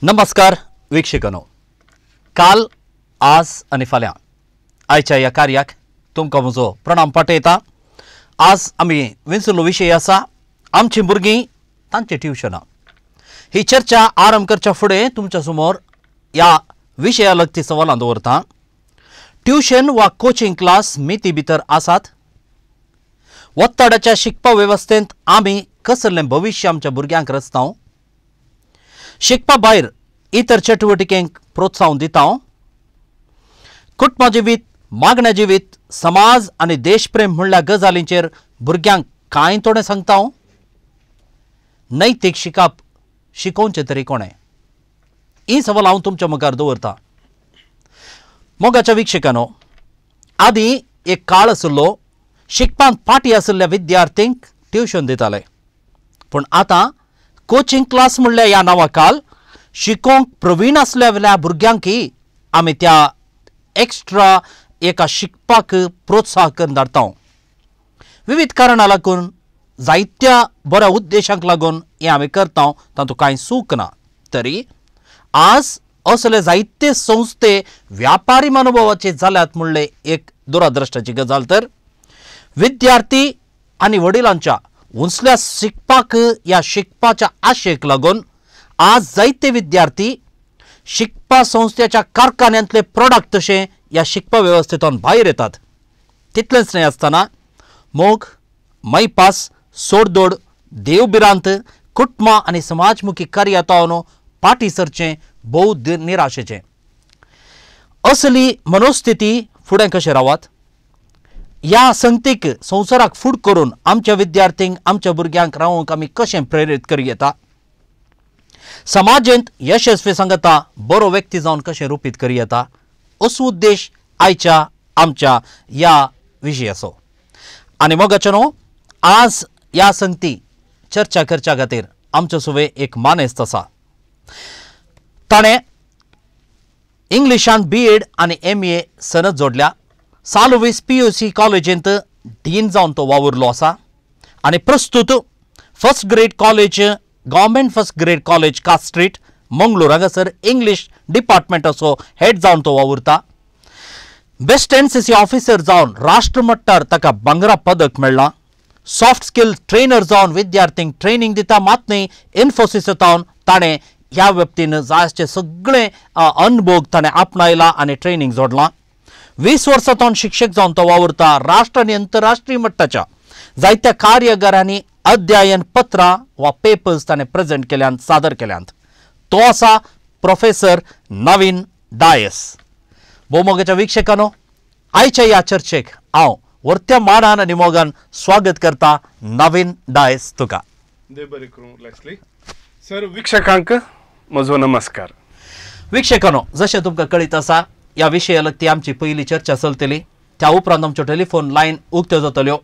नमस्कार वीक्षकांनो, काल आज आनी फाल्यां आयच्या ह्या कार्याक तुमकां म्हजो प्रणाम पाठयता। आज आमी विंचुल्लो विशय आसा आमची भुरगीं तांचे ट्युशनां। ही चर्चा आरंभ करच्या फुडें तुमच्या समोर ह्या विशया लागती सवालां दवरता। ट्युशन वा कोचिंग क्लास मिती भितर आसात? ಒತ್ತಡच्या शिकपा वेवस्थेंत आमी कसलें भविश्य आमच्या भुरग्यांक रचता? शिकपा भायर इतर चटुवटिकेंक प्रोत्साहन दिता? कुटुंबा जिवीत, मागण्या जिवीत, समाज आनी देशप्रेम म्हणल्या गजालींचेर भुरग्यांक कांय थोडें सांगता? नैतीक शिकप शिकोवचें तरी कोणें? ही सवाल हांव तुमच्या मुखार दवरता। मोगाच्या वीक्षकांनो, आदीं एक काळ आशिल्लो शिकपांत फाटीं आशिल्ल्या विद्यार्थ्यांक ट्युशन दिताले, पूण आतां कोचिंग क्लास म्हणल्यार ह्या नांवा खाल शिकोवंक प्रवीण आसल्या भुरग्यांकय आमी त्या एक्स्ट्रा एका शिकपाक प्रोत्साहन करून धाडटा। विविध कारणां लागून, जायत्या बऱ्या उद्देशांक लागून हें आमी करता, तातूंत कांय चूक ना। तरी आज असले जायते संस्थे व्यापारी मनोभावाचे जाल्यात म्हणलें एक दुरादृष्टाची गजाल। तर विद्यार्थी आनी वडिलांच्या उंचल्या शिकपाक या शिकपाच्या आशेक लागून आज जायते विद्यार्थी शिकपा संस्थेच्या कारखान्यांतले प्रोडक्ट तशें ह्या शिकपा वेवस्थेंतल्यान भायर येतात। तितलेंच न्हय आसतना मोग, मैपास, सोडदोड, देवभिरांत, कुटुंबां आनी समाजमुखी कार्यां फाटीं सरचें भोव निराशेचें। असली मनोस्थिती फुडें कशें रावत? ह्या संगतीक संवसाराक फूड करून आमच्या विद्यार्थ्यांक, आमच्या भुरग्यांक रावंक आमी कशें प्रेरीत करूं येता? समाजेंत यशस्वी सांगता बरो व्यक्ती जावन कशें रुपीत करूं येता? असो उद्देश आयच्या आमच्या ह्या विशयाचो। आनी मोगाचे न्हू, आज ह्या संगती चर्चा करच्या खातीर आमच्या सुवे एक मानेस्त आसा। ताणें इंग्लिशान बी एड आनी एम ए सनद जोडल्या। सालुवीस PUC कॉलेजींत डीन जावन तो वावुरलो आसा आनी प्रस्तुत first grade college, government first grade college Cast street, Mangalore हांगासर इंग्लीश डिपार्टमेंटाचो हेड जावन तो वावुरता। बेस्ट NCC officer जावन राष्ट्रमट्टार ताका भांगरा पदक मेळ्ळां। सॉफ्ट स्किल ट्रेनर जावन विद्यार्थ्यांक ट्रेनिंग दिता। मात न्हय, इन्फोसिसांत ताणें ह्या व्यक्तीन जायचे सगळे अनुभव ताणें आपणायला आनी ट्रेनिंग जोडलां। 20 वर्सां शिक्षक जावन तो वावुरता। राष्ट्र आनी अंतरराष्ट्रीय मट्टाच्या जायत्या कार्यागारांनी अध्ययन पत्रां वा पेपर्स ताणें प्रेजेंट केल्यात, सादर केल्यात। तो आसा प्रोफेसर नवीन डायस। भोवमोगाच्या वीक्षकांनो, आयच्या ह्या चर्चेक हांव वर्त्या मानान आनी मोगान स्वागत करता नवीन डायस तुका। देव बरें करूं लेस्ली सर। वीक्षकांक म्हजो नमस्कार। वीक्षकांनो, जशें तुमकां कळीत आसा, ह्या विशया लागती आमची पयली चर्चा चलतली। त्या उपरांत आमच्यो टेलिफोन लायन उक्त्यो जातल्यो।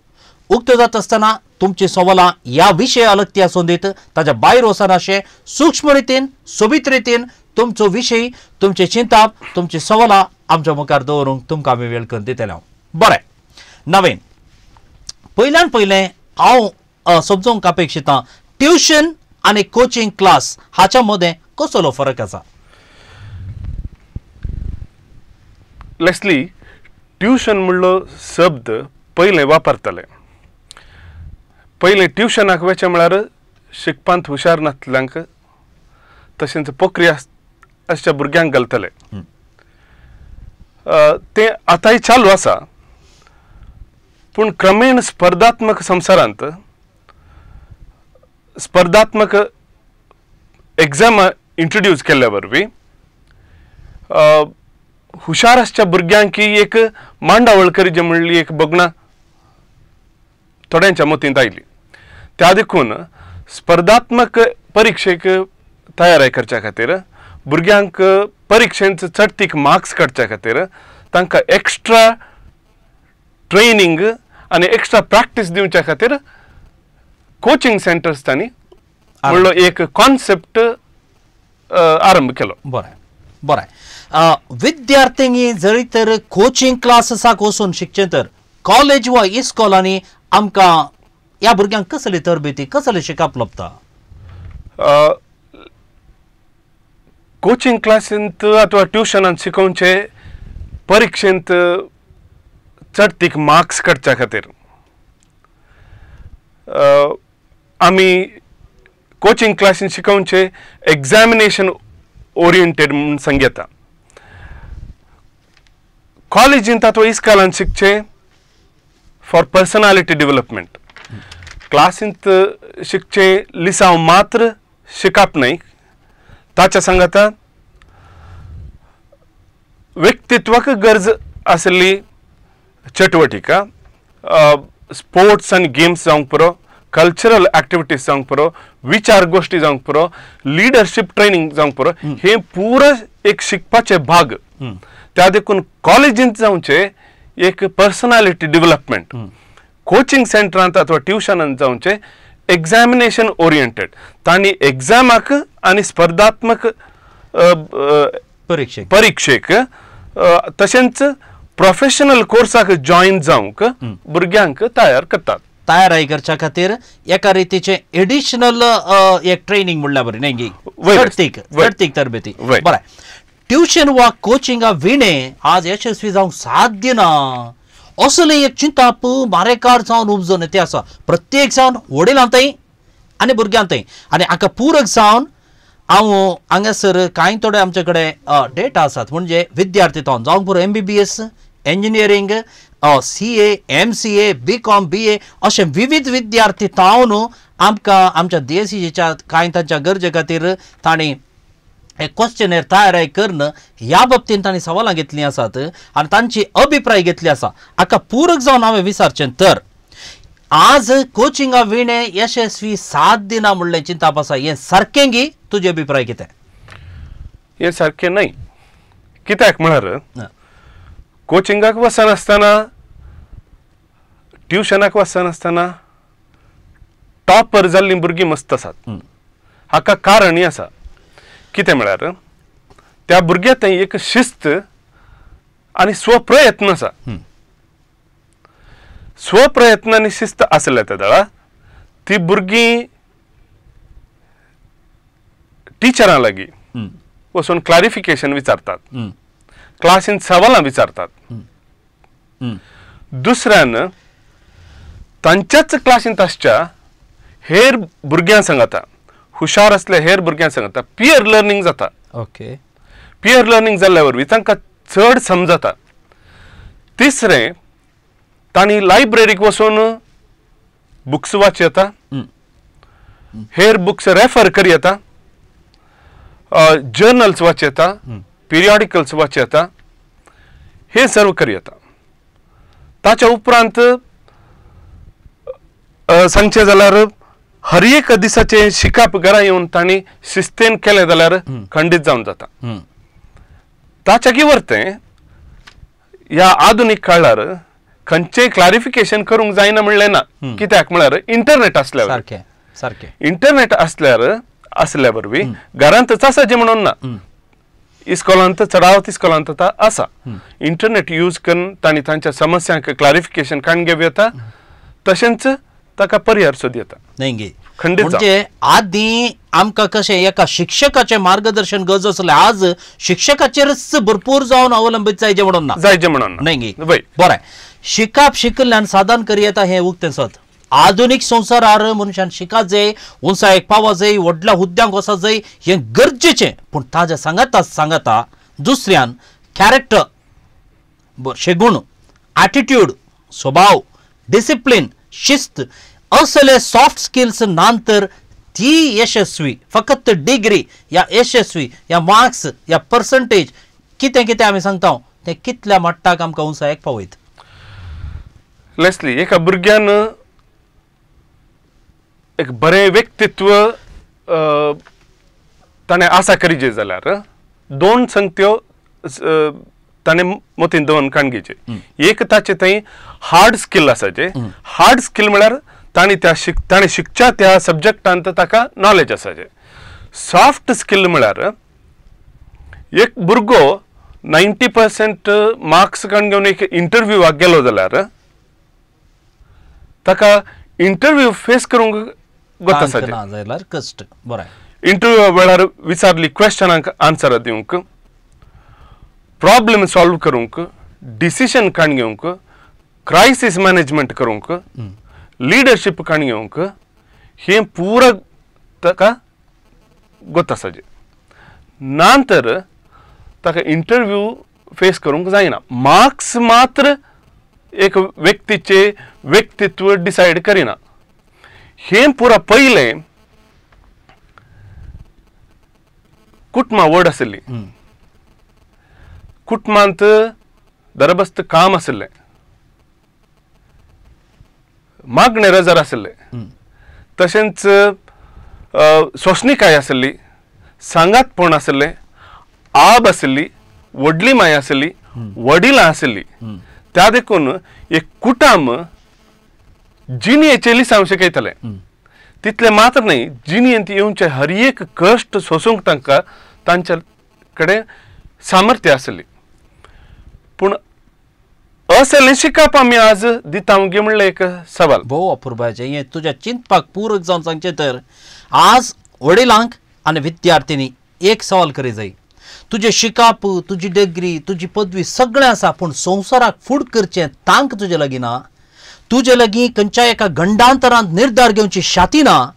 उक्त्यो जाता आसतना तुमची सवालां ह्या विशया लागती आसून दीत, ताच्या भायर वचनाशें सूक्ष्म रितीन, सोबीत रितीन तुमचो विशय, तुमचे चिंताप, तुमची सवालां आमच्या मुखार दवरूंक तुमकां आमी वेळ करून दितले। हांव बरें नवीन, पयल्यान पयलें हांव समजोवंक अपेक्षितां, ट्युशन आनी कोचिंग क्लास हाच्या मदें कसलो फरक आसा? लेस्ली, ट्युशन म्हणलो शब्द पयलें वापरताले। पयलें ट्युशनाक वचचें म्हळ्यार शिकपांत हुशार नासल्यांक तशेंच पोकरी आसच्या भुरग्यांक घालतले। तें आतांय चालू आसा, पूण क्रमेण स्पर्धात्मक संवसारांत स्पर्धात्मक एग्जाम इंट्रोड्यूस केल्ल्या वरवीं हुशार आसच्या भुरग्यांक एक मांडावळ करीजे म्हणली एक बगणां थोड्यांच्या मतींत आयली। त्या देखून स्पर्धात्मक परिक्षेक तयारी करच्या खातीर भुरग्यांक परिक्षेंत चडतीक मार्क्स काडच्या खातीर तांकां एक्स्ट्रा ट्रेनिंग आनी एक्स्ट्रा प्रॅक्टीस दिवच्या खातीर कोचिंग सेंटर्स तांणी म्हणलो एक कॉन्सेप्ट आरंभ केलो। बरें बरें, विद्यार्थ्यांनी जरी तर कोचिंग क्लासाक वचून शिकचें तर कॉलेज वा इस्कॉलांनी आमकां ह्या भुरग्यांक कसली तरबेती, कसलें शिकप लभता? कोचिंग क्लासींत अथवा ट्युशनांत शिकोवचे परिक्षेंत चडतीक मार्क्स काडच्या खातीर आमी कोचिंग क्लासीन शिकोवचे एग्जामिनेशन ओरिएंटेड म्हूण सांगता. कॉलेजींत अथवा इस्कॉलांत शिकचे फॉर पर्सनालिटी डेव्हलपमेंट. क्लासींत शिकचे लिसांव मात्र शिकप न्हय, ताच्या सांगाता व्यक्तित्वाक गरज आशिल्ली चटवटिका, स्पोर्ट्स आनी गेम्स जावंक पुरो, कल्चरल एक्टिविटीज जावंक पुरो, विचार गोश्टी जावंक पुरो, लिडरशीप ट्रेनिंग जावंक पुरो, हे पुरा एक शिकपाचे भाग. त्या देखून कॉलेजींत जावचे एक पर्सनालिटी डेव्हलपमेंट, कोचिंग सेंटरांत अथवा ट्युशनांत जावचे एग्जामिनेशन ओरिएंटेड. तांणी एग्जामाक आनी स्पर्धात्मक परिक्षेक तशेंच प्रोफेशनल कोर्साक जॉईन जावंक भुरग्यांक तयार करतात. तयाराय करच्या खातीर एका रितीचे एडिशनल एक ट्रेनिंग म्हणल्यार बरें न्ही, चडतीक तरबेती. बरें, ट्युशन वा कोचिंगा विणे आज यशस्वी जावंक साध्य ना असलें एक चिंताप मारेकार जावन उपजून ते आसा प्रत्येक जावन वडिलांतय आनी भुरग्यांतय. आनी हाका पूरक जावन हांव हांगासर कांय थोडे आमचे कडेन डेटा आसात, म्हणजे विद्यार्थी जावन जावंक पुरो MBBS, engineering, CA, MCA, BCom, BA अशे विविध विद्यार्थी तावन आमकां आमच्या देशीच्या कांय तांच्या गरजे खातीर तांणी एक क्वेश्चनेर तयार करून ह्या बाबतीन तांणी सवालां घेतलीं आसात आनी तांची अभिप्राय घेतली आसा. हाका पूरक जावन हांवें विचारचें तर आज कोचिंगा विणे यशस्वी साथ दिना म्हणलें चिंताप आसा, हें सारकें गी? तुजे अभिप्राय कितें? हें सारकें न्हय. कित्याक म्हळ्यार कोचिंगाक वचनासतना, ट्युशनाक वचनासतना टॉपर जाल्लीं भुरगीं मस्त आसात. हाका कारणय आसा. कितें म्हळ्यार त्या भुरग्या थंय एक शिस्त आनी स्वप्रयत्न आसा. स्वप्रयत्न आनी शिस्त आसल्या त्या वेळार ती भुरगीं टिचरां लागीं वचून क्लॅरिफिकेशन विचारतात, क्लासीन सवालां विचारतात. दुसऱ्यान तांच्याच क्लासींत आसच्या हेर भुरग्यां सांगता, हुशार आसल्या हेर भुरग्यां सांगता, पियर लर्निंग जाता. ओके, पियर लर्निंग जाल्ल्या वरवीं तांकां चड समजता. तिसरें, तांणी लायब्ररीक वचून बुक्स वाच येता, हेर बुक्स रेफर कर येता, जर्नल्स वाच येता, पिरियॉडिकल्स वाच येता, हे सर्व कर येता. ताच्या उपरांत सांगचें जाल्यार हर एक दिसाचें शिकप घरा येवन तांणी शिस्तेन केलें जाल्यार खंडीत जावन जाता. ताच्या कितें ह्या आधुनीक काळार खंयचें क्लॅरिफिकेशन करूंक जायना म्हणलें ना. कित्याक म्हळ्यार इंटरनेट आसल्यार, सारकें सारकें इंटरनेट आसल्यार आसल्या वरवीं घरांतच आसा जें म्हणून ना, इस्कॉलांत चडावत इस्कॉलांत आतां आसा. इंटरनेट यूज करून तांणी तांच्या समस्यांक क्लॅरिफिकेशन काडून घेवं येता, तशेंच ताका पर्याय सोद येता. न्हय गे, म्हणजे आदीं आमकां कशें एका शिक्षकाचें मार्गदर्शन गरज आसलें, आज शिक्षकाचेरच भरपूर जावन अवलंबीत जायचें म्हणून ना, जायचें म्हणून न्हय गे. बरें, शिकप शिकिल्ल्यान साधन करी येता हें उक्तें सत. आधुनीक संवसारार मनशान शिका जाय, उंचायेक पावा जाय, व्हडल्या हुद्द्यांक वचत जाय, हें गरजेचें. पूण ताज्या सांगाता सांगाता दुसऱ्यान कॅरेक्टर, शेगूण, एटिट्यूड, स्वभाव, डिसिप्लीन, शिस्त असले सॉफ्ट स्किल्स नांतर ती यशस्वी फकत डिग्री या यशस्वी या मार्क्स या पर्संटेज कितें कितें आमी सांगता तें कितल्या मट्टाक आमकां उंचायेक पावयत. लेस्ली, एका भुरग्यान एक बरें व्यक्तित्व ताणें आसा करीजे जाल्यार दोन संगत्यो ताणें मतीन दवरून काण घेवचे. एक ताचे थंय हार्ड स्किल आसाचे. हार्ड स्किल म्हळ्यार ताणें त्या ताणें शिकच्या त्या सब्जॅक्टांत ताका नॉलेज आसाचे. सॉफ्ट स्किल म्हळ्यार एक भुरगो 90% मार्क्स काडून घेवन एक इंटरव्यूवाक गेलो जाल्यार ताका इंटरव्यू फेस करूंक गोत आसाचे. कश्ट. बरें, इंटरव्यू वेळार विचारली क्वेश्चनांक आन्सर दिवंक, प्रॉब्लम सॉल्व करूंक, डिसिशन काण घेवंक, क्रायसीस मॅनेजमेंट करूंक, लिडरशीप काण घेवंक, हें पुरा ताका गोत आसाचें. ना तर ताका इंटरव्यू फेस करूंक जायना. मार्क्स मात्र एक व्यक्तीचे व्यक्तित्व डिसायड करिना. हें पुरा पयलें कुटुंबां व्हड आशिल्लीं, कुटुंबांत दरबस्त काम आशिल्लें, मागणे रजार आशिल्लें, तशेंच सोंसणीकाय आशिल्ली, सांगातपण आशिल्लें, आब आशिल्ली, व्हडली माय आशिल्ली, वडिलां आशिल्ली. त्या देखून एक कुटुंब जिणेचें लिसांव शिकयतलें. तितलें मात्र न्हय, जिणेंत येवचे हर एक कश्ट सोसूंक तांकां तांच्या कडेन सामर्थ्य आशिल्ली. पूण असलें शिकप आमी आज दिता गे म्हणलें एक सवाल. भोव अपुरबायेचें हें तुज्या चिंतपाक पूरक जावन सांगचें तर आज वडिलांक आनी विद्यार्थ्यांनी एक सवाल करी जाय. तुजें शिकप, तुजी डिग्री, तुजी पदवी सगळें आसा, पूण संवसाराक फूड करचें तांक तुजे लागीं ना, तुजे लागीं खंयच्या एका गंडांतरांत निर्धार घेवची शाती ना.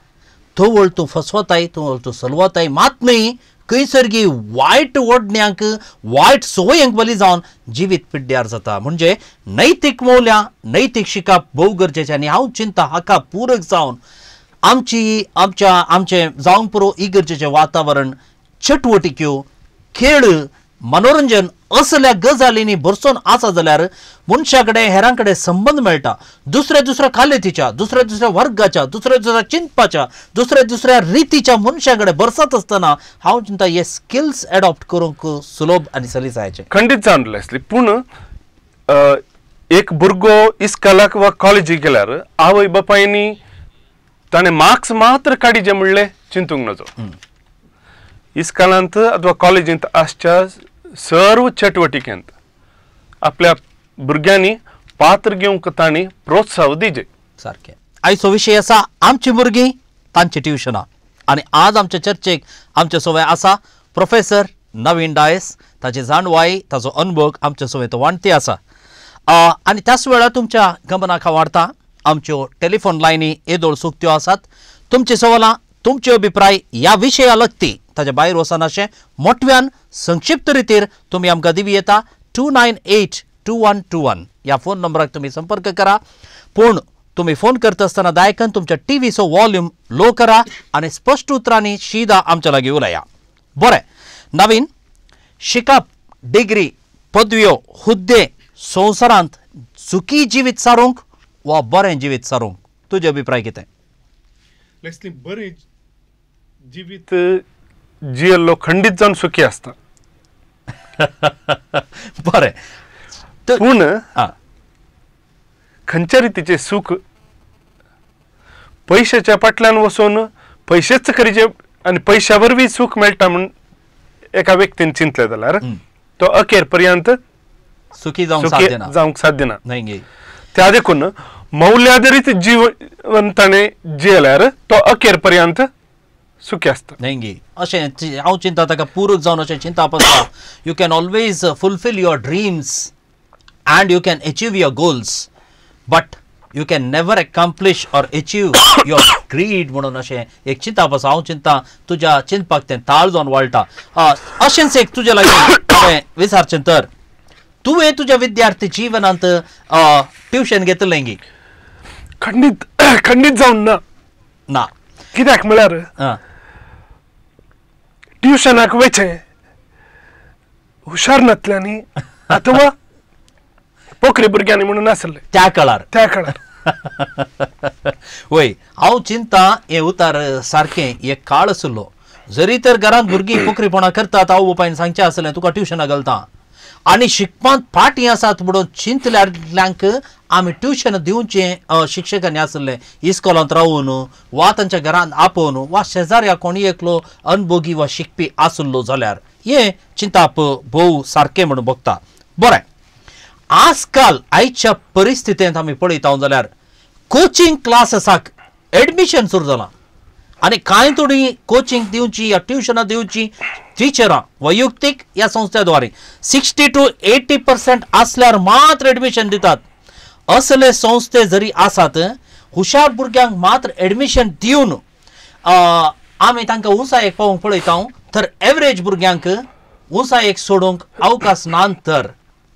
तवळ तूं फसवताय, तवळ तूं सलवताय, मात न्हय खंयसर वायट ओडण्यांक, वायट संवयांक बली जावन जिवीत पिड्ड्यार जाता. म्हणजे नैतीक मौल्यां, नैतीक शिकप भोव गरजेचें. आनी हांव चिंता हाका पूरक जावन आमची आमच्या आमचें जावंक पुरो इगर्जेचें वातावरण, चटवटिक्यो, खेळ, मनोरंजन असल्या गजालींनी भरसून आसा जाल्यार मनशा कडेन हेरां कडेन संबंद मेळटा. दुसऱ्या दुसऱ्या कालेतीच्या, दुसऱ्या दुसऱ्या वर्गाच्या, दुसऱ्या दुसऱ्या चिंतपाच्या, दुसऱ्या दुसऱ्या रितीच्या मनशा कडेन भरसत आसतना हांव चिंता हे स्किल्स एडॉप्ट करूंक सुलभ आनी सलीसायचें. खंडीत जावन आसली. पूण एक भुरगो इस्कॉलाक वा कॉलेजीक गेल्यार आवय बापायनी ताणें मार्क्स मात्र काडीचे म्हणलें चिंतूंक नजो. इस्कॉलांत अथवा कॉलेजींत आसच्या सर्व चटवटिकेंत आपल्या भुरग्यांनी पात्र घेवंक तांणी प्रोत्साह दिजे. सारकें. आयचो विशय आसा आमची भुरगीं तांची ट्युशनां. आनी आज आमचे चर्चेक आमचे सवय आसा प्रोफेसर नवीन डायस. ताची जाणवाय, ताचो अनुभव आमचे सवय तो वांटती आसा. आनी त्याच वेळार तुमच्या गमनाक हांव हाडटा आमच्यो टेलिफोन लायनी येदोळ सुकत्यो आसात. तुमची सवालां, तुमचे अभिप्राय ह्या विशया लगती ताच्या भायर वचनाशें मोटव्यान संक्षिप्त रितीर तुमी आमकां दिवी येता. 2982121 ह्या फोन नंबराक तुमी संपर्क करा. पूण तुमी फोन करता आसतना दायकन तुमच्या टीव्हीचो वॉल्यूम लो करा आनी स्पश्ट उतरांनी शिदा आमच्या लागीं उलया. बरें, नवीन शिकप, डिग्री, पदव्यो, हुद्दे संवसारांत सुखी जिवीत सारूंक वा बरें जिवीत सारूंक तुजे अभिप्राय कितें? लेस्ली, बरें जिवीत जियेल्लो खंडीत जावन सुखी आसता. बरें, पूण खंयच्या रितीचें सूख पयशाच्या फाटल्यान वचून पयशेच करीचे आनी पयशा वरवीं सूख मेळटा म्हूण एका व्यक्तीन चिंतलें जाल्यार तो अखेर पर्यंत सुखी जावंक साध्य ना. त्या देखून मौल्याधारीत जीवन ताणें जियेल्यार तो अखेर पर्यंत सुखी आसता. न्हय अशें हांव चिंता ताका पूरक जावन अशें चिंतप आसता. You can always fulfil your dreams and you can achieve your goals, but you can never accomplish or achieve your greed म्हणून अशें एक चिंतप आसा. हांव चिंता तुज्या चिंतपाक तें ताळ जावन वाळटा. अशेंच एक तुज्या लागीं हांवें विचारचें तर तुवें तुज्या विद्यार्थी जिवनांत ट्युशन घेतलें गी? खंडीत खंडीत जावन ना. ना कित्याक म्हळ्यार ट्युशनाक वयचें हुशार नातल्यांनी अथवा पोखरी भुरग्यांनी म्हणून आसलें त्या काळार. त्या काळार वय, हांव चिंता हें उतार सारकें एक काळ आशिल्लो. जरी तर घरांत भुरगीं पोखरीपणां करतात, आवय बापायन सांगचें आसलें तुका ट्युशनाक घालता आनी शिकपांत फाटीं आसात म्हणून चिंतल्यांक आमी ट्युशन दिवचें शिक्षकांनी आसलें. इस्कॉलांत रावून वा तांच्या घरांत आपोवन वा शेजाऱ्या कोणी एकलो अनभोगी वा शिकपी आसलो जाल्यार हें चिंताप भोव सारकें म्हणून बघता. बरें, आजकाल आयच्या परिस्थितींत आमी पळयता जाल्यार कोचिंग क्लासेसाक एडमिशन सुरू जालां. आनी कांय थोडी कोचिंग दिवची या ट्युशनां दिवची टिचरां वैयक्तीक ह्या संस्थे द्वारे 60 to 80% आसल्यार मात्र एडमिशन दितात. असले संस्थे जरी आसात हुशार भुरग्यांक मात्र एडमिशन दिवन आमी तांकां उंचायेक पावोवंक पळयता तर एवरेज भुरग्यांक उंचायेक सोडूंक अवकाश ना तर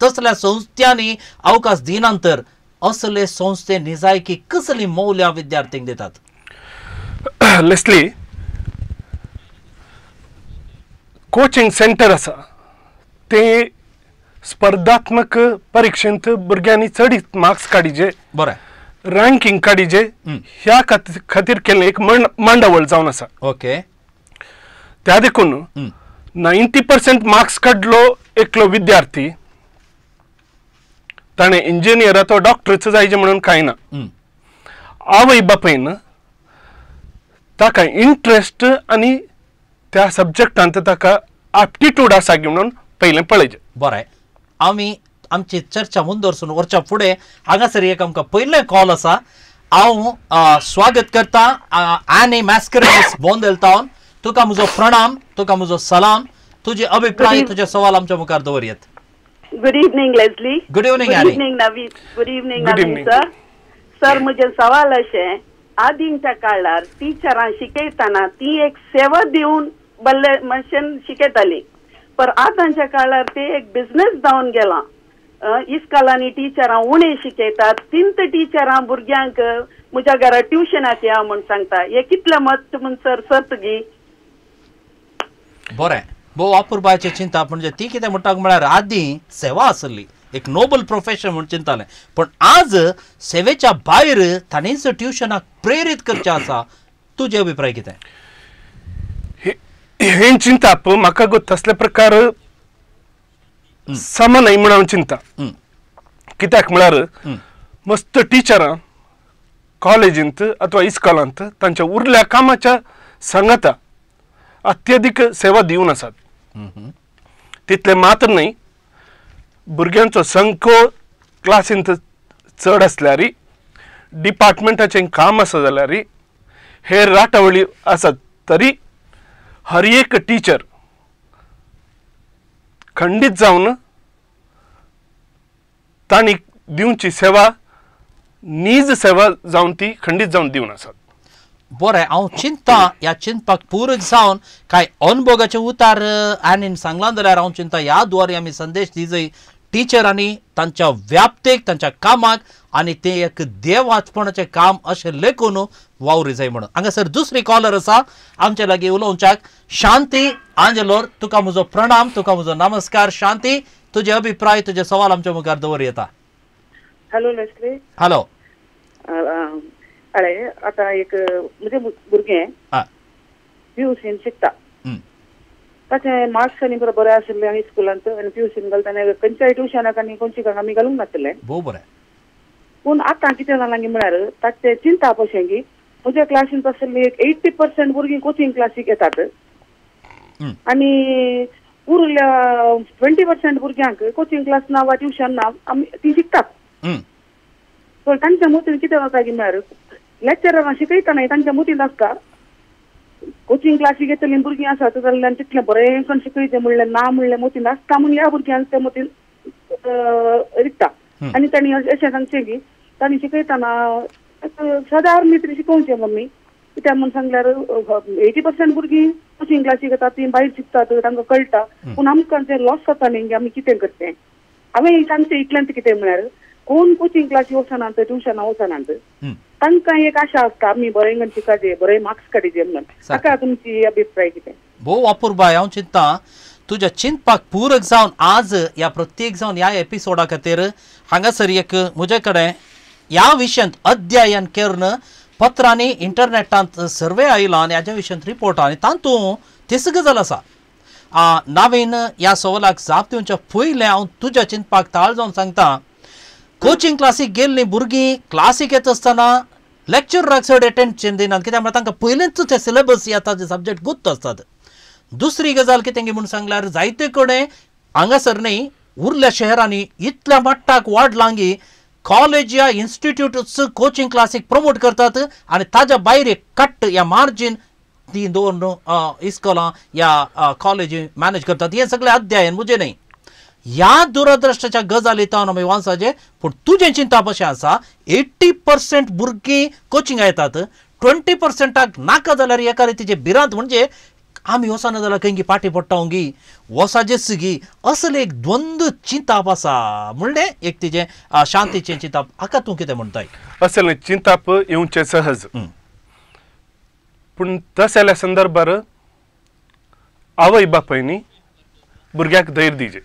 तसल्या संस्थ्यांनी अवकाश दिना तर असले संस्थे निजायकी कसली मौल्यां विद्यार्थ्यांक दितात? लेस्ली, कोचिंग सेंटर आसा ते स्पर्धात्मक परिक्षेंत भुरग्यांनी चडीत मार्क्स काडिजे, बरें रँकिंग काडिजे ह्या खातीर केल्लें एक मांडावळ जावन आसा. ओके, त्या देखून 90% मार्क्स काडलो एकलो विद्यार्थी ताणें इंजिनियर अथवा डॉक्टरच जायचे म्हणून कांय ना. आवय बापायन ताका इंट्रस्ट आनी त्या सब्जेक्टांत ताका aptitude आसा म्हणून पयलें पळयचें. बरें, आमी आमची चर्चा मुंदरसून वरच्या फुडें हांगासर एक आमकां पयलें कॉल आसा. हांव स्वागत करता आनी मॅस्करेनस बोंदेल तावन. तुका म्हजो प्रणाम, तुका म्हजो सलाम. तुजे अभिप्राय, तुजे सवाल आमच्या मुखार दवरयत. Good evening Leslie. Good evening. Good evening Naveen. Good evening Naveen sir. Sir म्हजें सवाल अशें, आदींच्या काळार टिचरां शिकयतना ती एक सेवा दिवन बल्ले मनशान शिकयताली, पर आतांच्या काळार ते एक बिझनेस जावन गेला. इस्कॉलांनी टिचरां उणें शिकयतात, तीन टिचरां भुरग्यांक म्हज्या घरा ट्युशनाक या म्हूण सांगता. हे कितलें मत म्हूण सर सत गी? बरें, भोव अपुरबायेचें चिंता. म्हणजे ती कितें म्हणटा म्हळ्यार आदीं सेवा आसली एक नोबल प्रोफेशन म्हूण चिंतालें, पण आज सेवेच्या भायर ताणेंच ट्युशनाक प्रेरीत करचें आसा. तुजे अभिप्राय कितें? हें चिंताप म्हाका गो तसले प्रकार समा न्हय म्हूण हांव चिंता. कित्याक म्हळ्यार मस्त टिचरां कॉलेजींत अथवा इस्कॉलांत तांच्या उरल्या कामाच्या सांगाता अत्यधिक सेवा दिवन आसात. तितलें मात्र न्हय, भुरग्यांचो संख्यो क्लासींत चड आसल्यार, डिपार्टमेंटाचें काम आसा जाल्यार, हेर राटावळी आसात तरी हर एक टिचर खंडीत जावन तांणी दिवची सेवा नीज सेवा जावन ती खंडीत जावन दिवन आसात. बरें, हांव चिंता ह्या चिंतपाक पूरक जावन कांय अनुभोगाचे उतार आनी सांगलां जाल्यार हांव चिंता ह्या द्वारे आमी संदेश दिजय टिचरांनी तांच्या व्याप्तेक, तांच्या कामाक आनी तें एक देवाचपणाचें काम अशें लेखून वावरी जाय म्हणून. हांगासर दुसरी कॉलर आसा आमचे लागीं उलोवच्याक, शांती आंजेलोर. तुका म्हजो प्रणाम, तुका म्हजो नमस्कार. शांती, तुजे अभिप्राय, तुजे सवाल आमच्या मुखार दवर येता. हॅलो लेस्ली. हॅलो. अरे आतां एक म्हजें भुरगें पीयूसीन शिकता, ताचें मार्क्स आनी बरें आशिल्लें आनी स्कुलांत आनी पीयूसीन घालता आनी खंयच्याय ट्युशनाक आनी कोचिंगाक आमी घालूंक नासलें. भोव बरें. पूण आतां कितें जालां की म्हळ्यार ताचें चिंताप अशें की म्हज्या क्लासींत आशिल्ली एक 80% भुरगीं कोचिंग क्लासीक येतात आनी उरल्या 20% भुरग्यांक कोचिंग क्लास ना वा ट्युशन ना, आमी ती शिकतात. सो तांच्या मतीन कितें जाता की म्हळ्यार लेक्चरां शिकयतना तांच्या मतींत आसता कोचिंग क्लासी घेतलीं भुरगीं आसात जाल्यार तितलें बरें करून शिकयतें म्हणलें ना म्हणलें मतींत आसता म्हूण ह्या भुरग्यांक ते मतीन रिगता. आनी तांणी अशें सांगचें की तांणी शिकयतना सादारण तरी शिकोवचें मम्मी, कित्याक म्हूण सांगल्यार 80% भुरगीं कोचिंग क्लासीक येतात, तीं भायर शिकतात, तांकां कळटा. पूण आमकां तें लॉस जाता न्ही, आमी कितें करचें? हांवें सांगचें इतल्यांत कितें म्हळ्यार कोण कोचिंग क्लासी वचनात, ट्युशनां वचनात, तांकां एक आशा आसता आमी बरें करून शिकाजे, बरें मार्क्स काडिजे म्हणून. ताका तुमची अभिप्राय कितें? भोव अपुरबाय. हांव चिंता तुज्या चिंतपाक पूरक जावन आज ह्या प्रत्येक जावन ह्या एपिसोडा खातीर हांगासर एक म्हजे कडेन ह्या विशयांत अध्ययन करून पत्रांनी इंटरनेटांत सर्वे आयला आनी ह्याच्या विशयांत रिपोर्ट आनी तातूंत तीच गजाल आसा. नवीन ह्या सवालाक जाप दिवच्या पयलें हांव तुज्या चिंतपाक ताळ जावन सांगता, कोचिंग क्लासीक गेल्लीं भुरगीं क्लासीक येता आसतना लेक्चराक चड एटेन्शन दिनात, कित्याक म्हळ्यार तांकां पयलींच ते सिलेबस येता, ते सब्जेक्ट गुप्त आसतात. दुसरी गजाल कितें म्हूण सांगल्यार जायते कडेन हांगासर न्ही उरल्या शहरांनी इतल्या मट्टाक वाडलां की कॉलेज या इन्स्टिट्यूट कोचिंग क्लासीक प्रमोट करतात आनी ताज्या भायर एक कट या मार्जीन ती दोन इस्कोलां या कॉलेजी मॅनेज करतात. हें सगळें अध्ययन म्हजें न्हय, ह्या दुरदृश्टाच्या गजाली तावन आमी वांसाचे. पूण तुजें चिंतप अशें आसा 80% भुरगीं कोचिंगाक येतात, 20% नाका जाल्यार एका रितीचे भिरांत म्हणजे आमी वचना जाल्यार खंय पाटी पडटा गी वसाजेच गी असलें एक द्वंद्व चिंताप आसा म्हणलें एक तिजें शांतीचें चिंताप. हाका तूं कितें म्हणटाय? असलें चिंताप येवचें सहज, पूण तसल्या संदर्भार आवय बापायनी भुरग्याक धैर्य दिजे.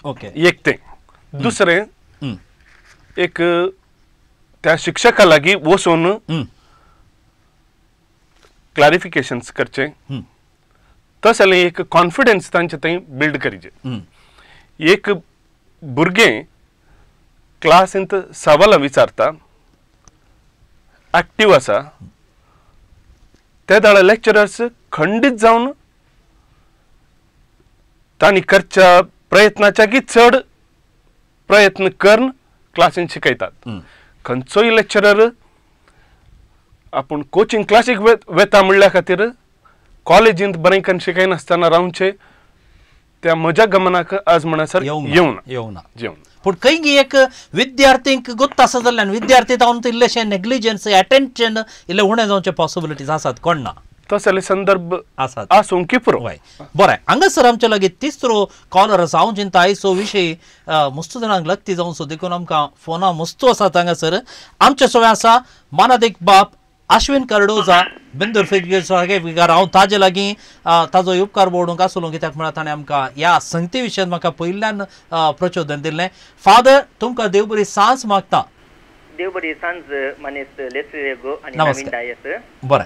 ओके, एक तें. दुसरें एक त्या शिक्षका लागीं वचून क्लॅरिफिकेशन्स करचें, तसलें एक कॉन्फिडन्स तांचे थंय बिल्ड करीजे. एक भुरगें क्लासींत सवालां विचारता, एक्टीव आसा, ते दाडा लेक्चरर्स खंडीत जावन तांणी करच्या प्रयत्नाच्या की चड प्रयत्न करून क्लासीन शिकयतात. खंयचोय लेक्चरर आपूण कोचिंग क्लासीक वेता म्हणल्या खातीर कॉलेजींत बरें करून शिकयनासतना रावचें त्या म्हज्या गमनाक आज म्हणसर येवना. पूण खंय एक विद्यार्थींक गुत्त आसा जाल्ल्यान विद्यार्थी तावन इल्लेशें नेग्लिजन्स अटेन्शन इल्लें उणें जावचे पॉसिबिलिटीज आसात. कोण ना तसले संदर्भ आसात आसूंक की पुरो. बरें, हांगासर आमच्या लागीं तिसरो कॉलर आसा. हांव चिंता आयचो विशय मस्त जाणांक लगती जावचो देखून आमकां फोनां मस्त आसात. हांगासर आमच्या सगळें आसा मानादीक बाप आश्विन कार्डोजा बेंदूर फिगार. हांव ताजे लागीं ताजो उपकार बोडूंक आसलो कित्याक म्हळ्यार ताणें आमकां ह्या संगती विशयान म्हाका पयल्यान प्रचोदन दिल्लें. फादर, तुमकां देव बरी सांज मागता. देव बरी सांज मानेस्त लेस्ली रेगो आनी नवीन डायस. बरें,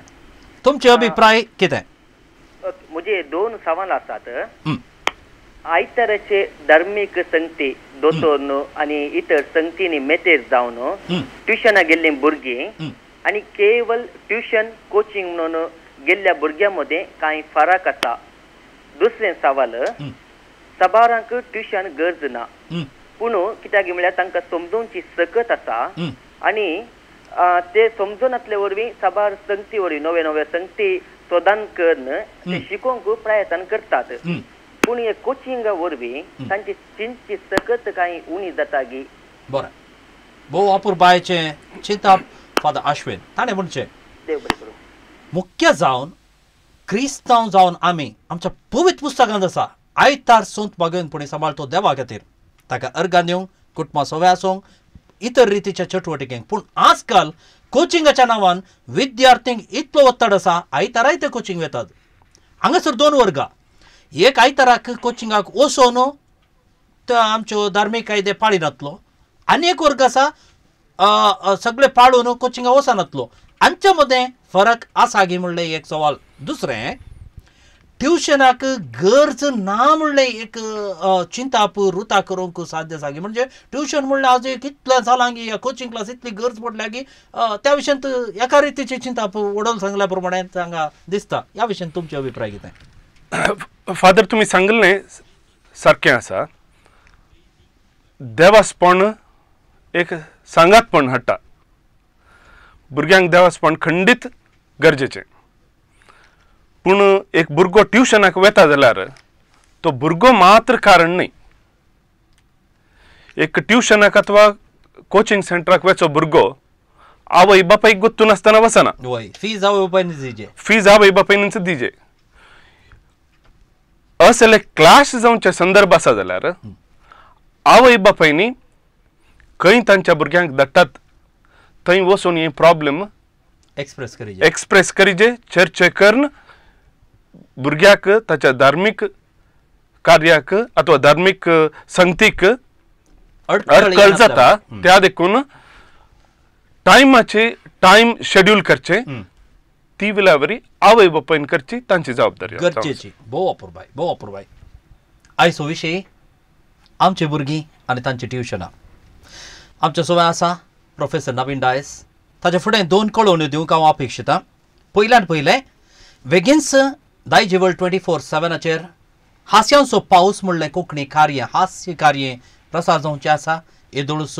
तुमचे अभिप्राय कितें? म्हजे दोन सवाल आसात. आयताराचे धार्मीक संगती दोतोर आनी इतर संगतींनी मेतेर जावन ट्युशनाक गेल्लीं भुरगीं आनी केवल ट्युशन कोचिंग म्हणून गेल्ल्या भुरग्यां मदें कांय फरक आसा. दुसरें सवाल, साबारांक ट्युशन गरज ना, पूण कित्याक म्हळ्यार तांकां समजोवची सकत आसा आनी ते समजनातले वरवीं साबार संगती वरवीं नवे नवे संगती सोदान करून ते शिकोवंक प्रयत्न करतात, पूण हे कोचिंगा वरवीं तांची चिंतची सकत कांय उणी जाता गी? बरें, भोव अपुरबायेचें चिंतप फादर आश्विन. ताणें म्हणचें मुख्य जावन क्रिस्तांव जावन आमी आमच्या पवित्र पुस्तकांत आसा आयतार संत बागेवनपणी सांबाळतो देवा खातीर, ताका अर्गां दिवंक, कुटुंबा सवय आसूंक, इतर रितीच्या चटवटिकेंक. पूण आजकाल कोचिंगाच्या नांवान विद्यार्थ्यांक इतलो ಒತ್ತಡ आसा आयताराय ते कोचिंग वेतात. हांगासर दोन वर्गां, एक आयताराक कोचिंगाक वचोन तो आमच्यो धार्मीक कायदे पाळिनातलो, आनी एक वर्ग आसा सगळे पाळून कोचिंगा वचनातलो. हांचे मदें फरक आसा गी म्हणलें एक सवाल. दुसरें, ट्युशनाक गरज ना म्हणलें एक चिंताप रुता करूंक साध्य आसा गी? म्हणजे ट्युशन म्हणल्यार आज कितलें जालां गी, कोचिंग क्लास इतली गरज पडल्या की त्या विशयांत एका रितीचें चिंताप वडोल सांगल्या प्रमाणे हांगा दिसता. ह्या विशयांत तुमचे अभिप्राय कितें? फादर, तुमी सांगलें सारकें आसा. देवासपण एक सांगातपण हाडटा, भुरग्यांक देवासपण खंडीत गरजेचें. पूण एक भुरगो ट्युशनाक वेता जाल्यार तो भुरगो मात्र कारण न्हय. एक ट्युशनाक अथवा कोचिंग सेंटराक वेचो भुरगो आवय बापायक गुत्तू नासतना वचना, फीज आवय बापायन दिजे, फीज आवय बापायनच दिजे. असले क्लास जावचे संदर्भ आसा जाल्यार आवय बापायनी खंय तांच्या भुरग्यांक धाडटात थंय वचून हे प्रॉब्लम एक्सप्रेस करीजे, चर्चे करून भुरग्याक ताच्या धार्मीक कार्याक अथवा धार्मीक संगतीक अडखळ जाता त्या देखून टायमाचे टायम शेड्यूल करचे, ती विलावरी आवय बापायन करची तांची जबाबदारी गरजेची. भोव अपुरबाय, भोव अपुरबाय. आयचो विशय आमचे भुरगीं आनी तांची ट्युशनां. आमच्या सोबत आसा प्रोफेसर नवीन डायस. ताच्या फुडें दोन कळोवण्यो दिवंक हांव अपेक्षितां. पयल्यान पयलें, वेगींच दायजिवर्ल्ड 24/7 हास्यांचो पावस म्हणलें कोंकणी कार्य, हास्य कार्य प्रसार जावचें आसा. येदोळूच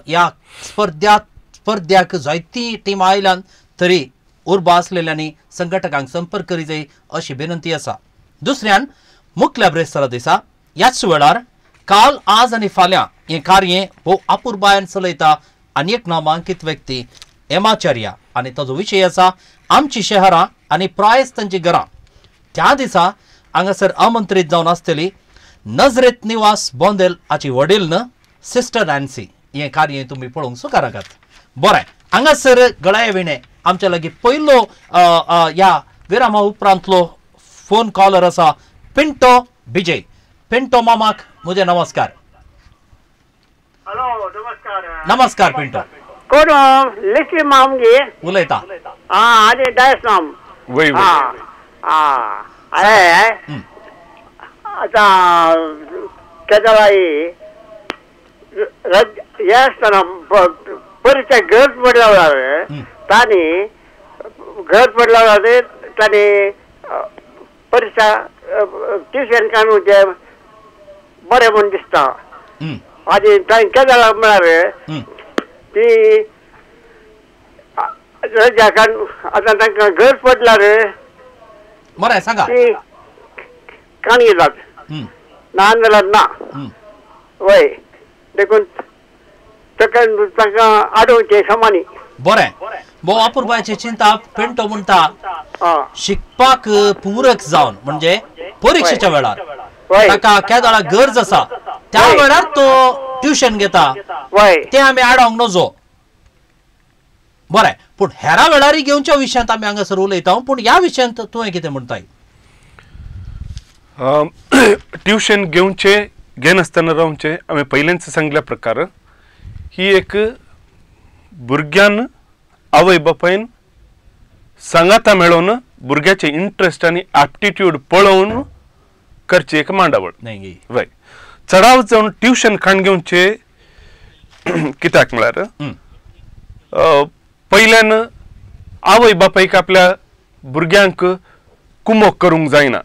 ह्या स्पर्ध्याक जायती टिमां आयल्यान तरी उर्बा आसलेल्यांनी संघटकांक संपर्क करी जाय अशी विनंती आसा. दुसऱ्यान मुखल्या ब्रेस्तारा दिसा ह्याच वेळार काल आज आनी फाल्यां हें कार्य भोव अपुरबायेन चलयता आनी एक नामांकीत व्यक्ती हेमाचार्य आनी ताजो विशय आसा आमची शहरां आनी प्रायस्तांची घरां. त्या दिसा हांगासर आमंत्रीत जावन आसतली नजरेत निवास बोंदेल हाची वडील न सिस्टर नॅन्सी. हें कार्य तुमी पळोवंक सुखाराकात. बरें, हांगासर गळाये विणे आमच्या लागीं पयलो ह्या विरामा उपरांतलो फोन कॉलर आसा पिंटो विजय. पिंटो मामाक म्हजे नमस्कार. हॅलो, नमस्कार. नमस्कार पिंटो. कोण लेस्ली माम गे उलयता? आं, आनी डायस माम. वय वय. आं, अरे आतां केदळाई हे आसतना परिक्षा गरज पडल्या वेळार तांणी गरज पडल्या वेळार तांणी परिक्षा ट्युशन काडून ते बरें म्हूण दिसता. आनी तांणी केदळा म्हळ्यार ती रजा काडून आतां तांकां गरज पडल्यार बरें सांगा ती काण घेतात, ना जाल्यार ना. वय, देखून ताका तांकां आडोवचें समानी. बरें, भोव अपुरबायेची चिंता पिंटो म्हणटा शिकपाक पूरक जावन म्हणजे परिक्षेच्या वेळार ताका केदळा गरज आसा त्या वेळार तो ट्युशन घेता, तें आमी आडोवंक नजो. बरें, पूण हेरा वेळारय घेवच्या विशयांत आमी हांगासर उलयता, पूण ह्या विशयांत तुवें कितें म्हणटाय? ट्युशन घेवचे घेनासतना रावचें हांवें पयलेंच सांगल्या प्रकार ही एक भुरग्यान आवय बापायन सांगाता मेळोवन भुरग्याचे इंट्रस्ट आनी एप्टिट्यूड पळोवन करची एक मांडावळ. वय, चडाव जावन ट्युशन काण घेवचे कित्याक म्हळ्यार पयल्यान आवय बापायक आपल्या भुरग्यांक कुमोक करूंक जायना.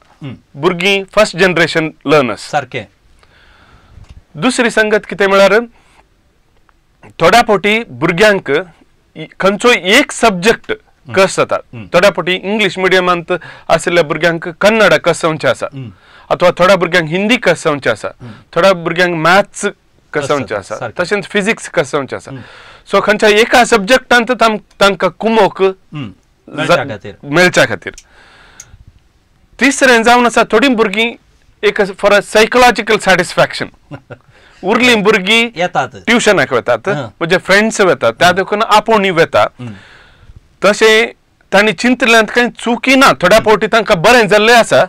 भुरगीं फर्स्ट जनरेशन लर्नर्स सारकें. दुसरी संगत कितें म्हळ्यार थोड्या फावटी भुरग्यांक खंयचो एक सब्जेक्ट कस जाता. थोड्या फावटी इंग्लीश मिडियमांत आशिल्ल्या भुरग्यांक कन्नड कस जावचें आसा, अथवा थोड्या भुरग्यांक हिंदी कस जावचें आसा, थोड्या भुरग्यांक मॅथ्स कस जावचें आसा, तशेंच फिजिक्स कस जावचें आसा. सो खंयच्या एका सब्जेक्टांत तांकां कुमोक मेळच्या खातीर. तिसरें जावन आसा थोडीं भुरगीं एक फॉर अ सायकोलॉजिकल सॅटिस्फॅक्शन उरलीं भुरगीं येतात ट्युशनाक वतात, म्हणजे फ्रेंड्स वतात, त्या देखून आपोवणी वता. तशें तांणी चिंतल्यान कांय चुकी ना, थोड्या फावटी तांकां बरें जाल्लें आसा,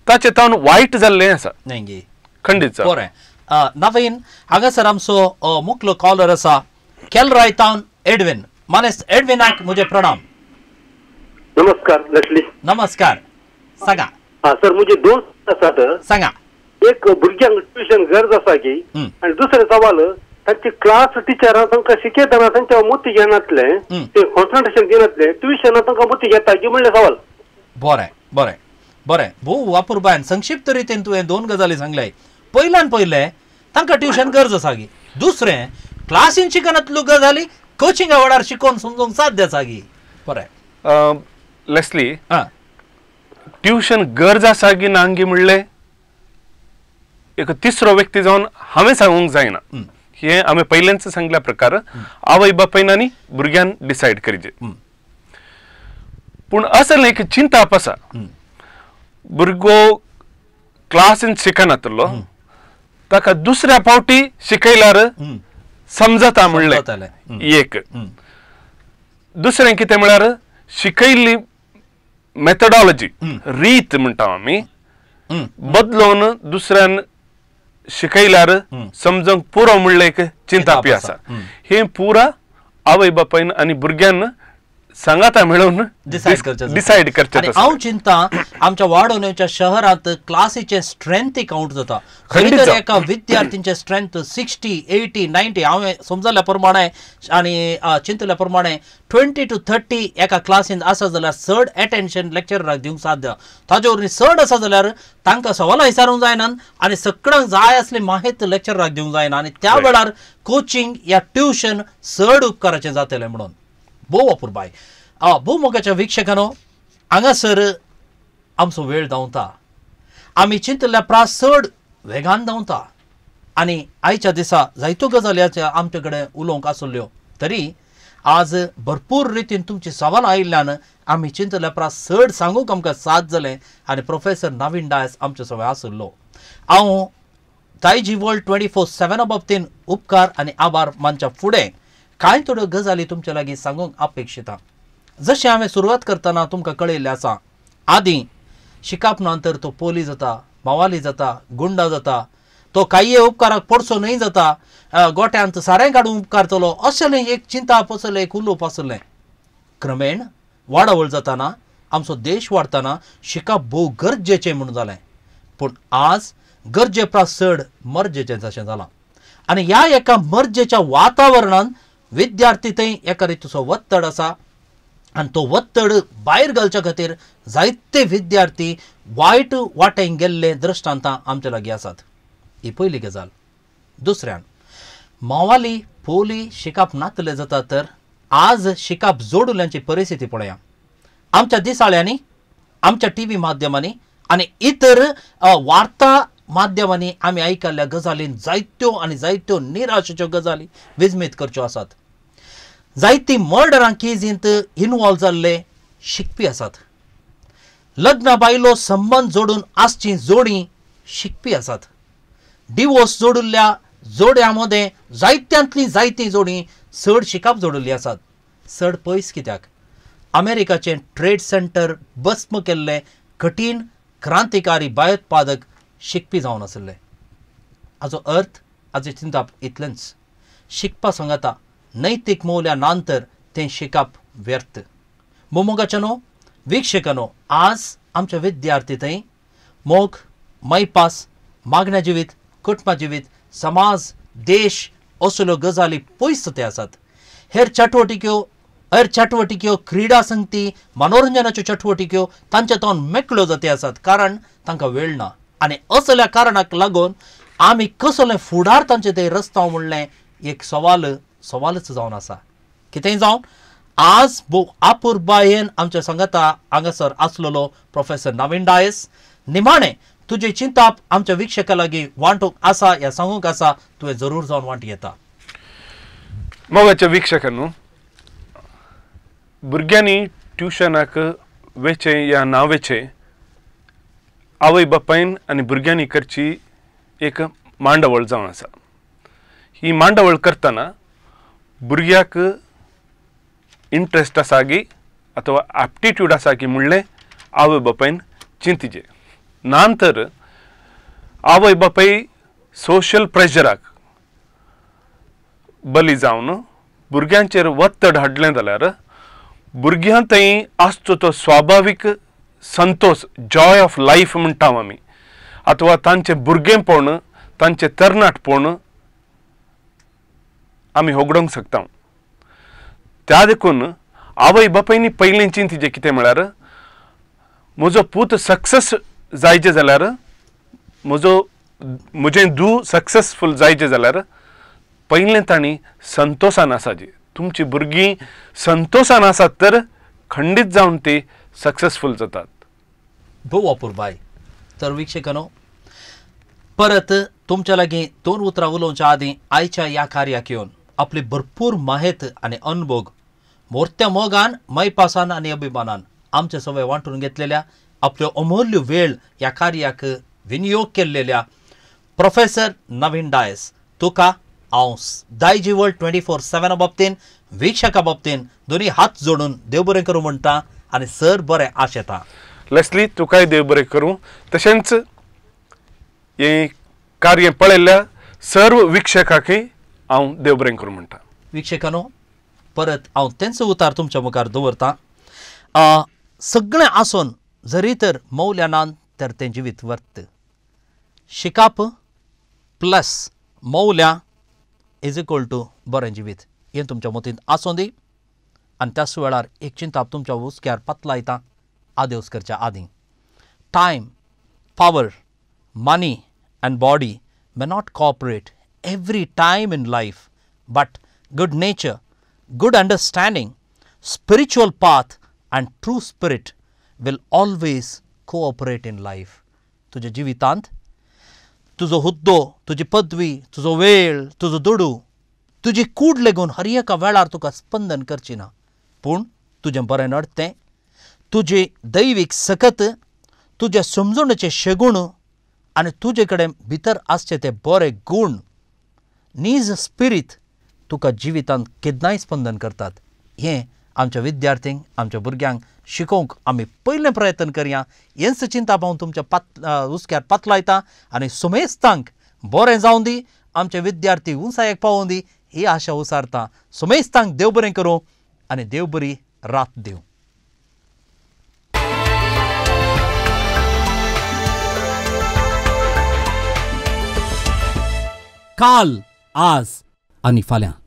ताचे तावन वायट जाल्लें आसा खंडीत. बरें नवीन, हांगासर आमचो मुखलो कॉलर आसा केलराय तावन एडविन. मानेस्त एडविनाक म्हजे प्रणाम. नमस्कार लेस्ली. नमस्कार, सांगा. हा सर, म्हजे दोन आसात. सांगा. एक भुरग्यांक ट्युशन गरज आसा की, आनी दुसरें सवाल तांची क्लास टिचरां तांकां शिकयतना तांच्या मोती घेनातले, ते कॉन्संट्रेशन घेनातले, ट्युशनां तांकां मोती घेता की म्हणलें सवाल. बरें बरें बरें, भोव अपुरबायेन संक्षिप्त रितीन तुवें दोन गजाली सांगल्याय. पयल्यान पयलें तांकां ट्युशन गरज आसा गी, दुसरें क्लासीन शिकनातल्यो गजाली कोचिंगा वेळार शिकोवन समजूंक साध्य आसा गी. बरें लेस्ली, ट्युशन गरज आसा गी ना गी म्हणलें एक तिसरो व्यक्ती जावन हांवें सांगूंक जायना. हें हांवें पयलेंच सांगल्या प्रकार आवय बापायन आनी भुरग्यान डिसायड करचें. पूण असल एक चिंताप आसा, भुरगो क्लासीन शिकनातलो ताका दुसऱ्या फावटी शिकयल्यार समजता म्हणलें एक. दुसरें कितें म्हळ्यार शिकयल्ली मेथडॉलॉजी रीत म्हणटा आमी बदलोवन दुसऱ्यान शिकयल्यार समजूंक पुरो म्हणलें एक चिंतापी आसा. हें पुरा आवय बापायन आनी भुरग्यान सांगाता मेळोवन डिसायड करचें. हांव चिंता आमच्या वाडोवण्याच्या शहरांत क्लासीचे स्ट्रेंथ काउंट जाता. खंय तर एका विद्यार्थींचे स्ट्रेंथ 60, 80, 90 हांवें समजल्या प्रमाणे आनी चिंतल्या प्रमाणे 20 to 30 एका क्लासीन आसा जाल्यार चड एटेन्शन लेक्चराक दिवंक साध्य. ताजे वरवीं चड आसा जाल्यार तांकां सवालां विचारूंक जायना आनी सगळ्यांक जाय आसली माहिती लेक्चराक दिवंक जायना आनी त्या वेळार कोचिंग या ट्युशन चड उपकाराचें जातलें म्हणून. भोव अपुरबाय. भोवमोगाच्या वीक्षकांनो, हांगासर आमचो वेळ धांवता, आमी चिंतल्या प्रास चड वेगान धांवता आनी आयच्या दिसा जायत्यो गजाली आमचे कडेन उलोवंक आसल्ल्यो, तरी आज भरपूर रितीन तुमची सवाल आयिल्ल्यान आमी चिंतल्या प्रास चड सांगूंक आमकां साथ जालें आनी प्रोफेसर नवीन डायस आमचे सवय आसलो. हांव दायजी वर्ल्ड 24/7 बाबतीन उपकार आनी आभार मानच्या फुडें कांय थोड्यो गजाली तुमचे लागीं सांगूंक अपेक्षिता. जशें हांवें सुरवात करतना तुमकां कळयल्लें आसा, आदीं शिकप नंतर तो पोली जाता, मवाली जाता, गुंडा जाता, तो कांय उपकाराक पडसो न्हय जाता, गोट्यांत सारें काडून उपकारतलो असलें एक चिंताप, असलें एक उलोवप आसलें. क्रमेण वाडावळ जाताना आमचो देश वाडटना शिकप भोव गरजेचें म्हणून जालें, पूण आज गरजे प्रास चड मर्जेचें जशें जालां आनी ह्या एका मर्जेच्या वातावरणान विद्यार्थी थंय एका रितीचो वत्तड आसा आनी तो वत्तड भायर घालच्या खातीर जायते विद्यार्थी वायट वाटेन गेल्ले दृश्टांतां आमचे लागीं आसात. ही पयली गजाल. दुसऱ्यान मवाली पोली शिकप नातले जाता तर आज शिकप जोडुल्यांची परिस्थिती पळया. आमच्या दिसाळ्यांनी, आमच्या टी व्ही माध्यमांनी आनी इतर वार्ता माध्यमांनी आमी आयकल्ल्या गजालीन जायत्यो आनी जायत्यो निराशेच्यो गजाली विजमीत करच्यो आसात. जायती मर्डरां केजींत इनवॉल्व जाल्ले शिकपी आसात, लग्ना बायलो संबंद जोडून आसची जोडी शिकपी आसात, डिवोर्स जोडिल्ल्या जोड्यां मदें जायत्यांतली जायती जोडी चड शिकप जोडिल्ली आसात. चड पयस कित्याक, अमेरिकाचें ट्रेड सेंटर भस्म केल्ले कठीण क्रांतिकारी भयोत्पादक शिकपी जावन आशिल्ले. हाचो अर्थ, हाचें चिंतप इतलेंच, शिकपा सांगाता नैतीक मोल्यां नांतर तें शिकप व्यर्थ. मोमोगाच्यानो वीक्षकांनो, आज आमच्या विद्यार्थी थंय मोग, मैपास, मागण्या जिवीत, कुटुंबा जिवीत, समाज, देश असल्यो गजाली पयस ते आसात. हेर चटवटिक्यो, क्रिडा संगती, मनोरंजनाच्यो चटवटिक्यो तांच्या तोंड मेकळ्यो जाते आसात, कारण तांकां वेळ ना आनी असल्या कारणाक लागून आमी कसलें फुडार तांचे ते रस्ता म्हणलें एक सवालच जावन आसा. कितेंय जावन आज भोव आपुरबायेन आमच्या सांगाता हांगासर आसलेलो प्रोफेसर नवीन डायस, निमाणें तुजें चिंताप आमच्या वीक्षका लागीं वांटूंक आसा या सांगूंक आसा, तुवें जरूर जावन वांट येता. मोगाच्या वीक्षकांनो, भुरग्यांनी ट्युशनाक वेचें या ना वेचें आवय बापायन आनी भुरग्यांनी करची एक मांडावळ जावन आसा. ही मांडावळ करतना भुरग्याक इंट्रस्ट आसा गी अथवा एप्टिट्यूड आसा की म्हणलें आवय बापायन चिंतिचें. ना तर आवय बापाय सोशल प्रेशराक बली जावन भुरग्यांचेर वत्तड हाडलें जाल्यार भुरग्यां थंय आसचो तो स्वाभावीक संतोष, जॉय ऑफ लायफ म्हणटा आमी, अथवा तांचें भुरगेंपण, तांचें तरणाटपण आमी होगडोवंक शकता. त्या देखून आवय बापायनी पयलीं चिंतिचें कितें म्हळ्यार म्हजो पूत सक्सेस जायचे जाल्यार, म्हजें धूव सक्सेसफूल जायचें जाल्यार पयलें तांणी संतोशान आसाची. तुमची भुरगीं संतोशान आसात तर खंडीत जावन ती सक्सेसफूल जातात. भोव अपुरबाय. तर वीक्षकांनो, परत तुमच्या लागीं दोन उतरां उलोवच्या आदीं आयच्या ह्या कार्याक येवन आपली भरपूर माहेत आनी अनभोग मोर्त्या मोगान, मैपासान आनी अभिमानान आमचे सवय वांटून घेतलेल्या, आपल्यो अमूल्य वेळ ह्या कार्याक विनियोग केल्लेल्या प्रोफेसर नवीन डायस तुका हांव दायजी वर्ल्ड 24/7 बाबतीन, वीक्षका बाबतीन दोनी हात जोडून देव बरें करूं म्हणटा आनी सर बरें आशेता. लेस्ली, तुकाय देव बरें करूं. तशेंच हें कार्य पळयल्ल्या सर्व वीक्षकाकय हांव देव बरें करूं म्हणटा. वीक्षकांनो, परत हांव तेंचो उतार तुमच्या मुखार दवरता. सगळें आसून जरी तर मौल्यां ना तर तें जिवीत वर्त. शिकप प्लस मौल्यां is equal to बरें जिवीत हें तुमच्या मतींत आसूं दी. आनी त्याच वेळार एक चिंताप तुमच्या हुस्क्यार पातलायता आदेवस करच्या आदीं. Time, power, money and body may not cooperate every time in life, but good nature, good understanding, Spiritual path and true spirit will always cooperate in life. तुज्या जिवितांत तुजो हुद्दो, तुजी पदवी, तुजो वेळ, तुजो दुडू, तुजी कूड लेगून हर एका वेळार तुका स्पंदन करची ना, पूण तुजें बरें नडतें, तुजी दैवीक सकत, तुज्या समजणेचे शेगूण आनी तुजे कडेन भितर आसचे ते बरे गूण, नीज स्पिरीत तुका जिवितांत केन्नाय स्पंदन करतात. हें आमच्या विद्यार्थ्यांक, आमच्या भुरग्यांक शिकोवंक आमी पयलें प्रयत्न करया. हेंच चिंता हांव तुमच्या हुस्क्यार पातलायता आनी सुमेस्तांक बरें जावं दी, आमचे विद्यार्थी उंचायेक पावोवं दी ही आशा उसारता. सुमेस्तांक देव बरें करूं आनी देव बरी रात दिवं. काल, आज आनी फाल्यां.